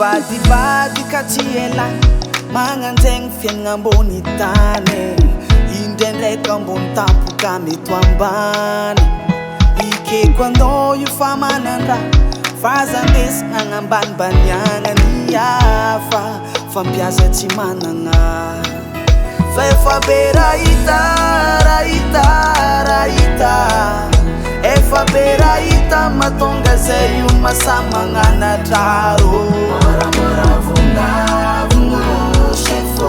Mivadibadika tsy ela magnanjegny fiaignana ambony tany, indraindraiky ambony tampoka mety ho ambany. Ikeko anao io fa manan-draha, fa aza andesigna agnambanimbaniagna ny hafa, fampiasa tsy managna. Fa efa be raha hita, raha hita, raha hita. Efa be raha hita mahatonga zay io mahasahy magnanatra rô. Moramora vognavogno chef ô,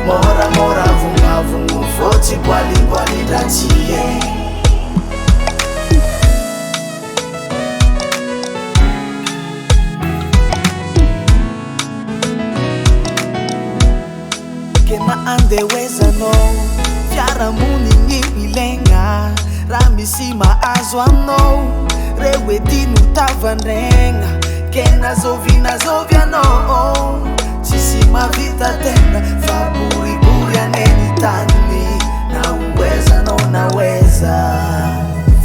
moramora vognavogno fô tsy boaliboali-dratsy e. Ke na andeha ho aiza anao, fiarahamonigny ilaigna. Raha misy mahazo anao, reo edy no tavandraigna. Ke na zovy na zovy anao, tsisy mahavita tegna. Fa boribory ane ny tany, na ho aiza anao na ho aiza.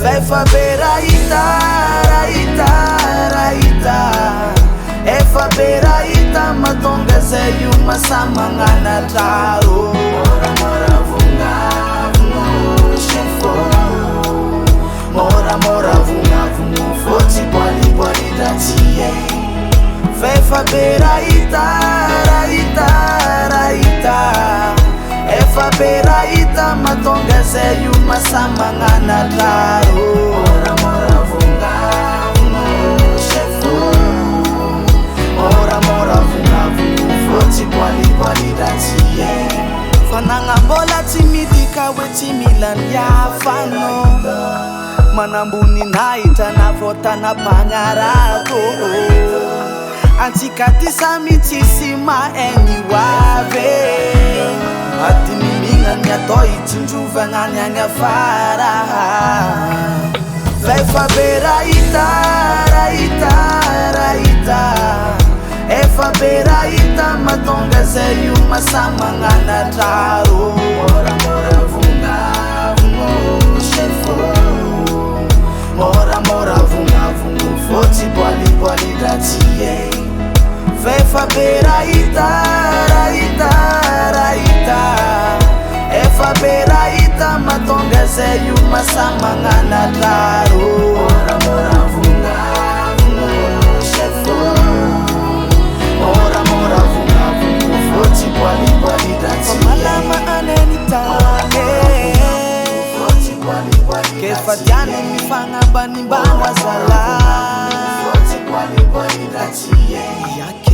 Fa efa be raha hita, raha hita, raha hita. Efa be raha hita mahatonga zay io mahasahy magnanatra rô. Moramora vognavogno chef ô, moramora vognavogno fô tsy boaliboali-dratsy e. Fa efa be raha hita, raha hita, raha hita. Efa be raha hita mahatonga zay io mahasahy magnanatra rô. Moramora vognavogno chef ô, moramora vognavogno fô tsy boaliboali-dratsy e. Fanagnam-bola tsy midika hoe tsy mila ny hafa anao. Manamboninahitra na voatana mpagnarako. Antsika ty samy tsisy mahay ny ho avy e. Adinimigna ny atao hitsinjovagna ny agny afara. Fa efa be raha hita, raha hita, raha hita. Efa be raha hita mahatonga zay io mahasahy magnanatra rô. Moramora vognavogno chef ô, moramora vognavogno fô tsy boaliboali-dratsy e. Fa efa be raha hita, raha hita, raha hita. Efa be raha hita mahatonga zay io mahasahy magnanatra rô. Moramora vognavogno chef ô, moramora vognavogno fô tsy boaliboali-dratsy e. Malama ane ny tany e, k'efa tiany mifagnambanimbany azalahy. Yake.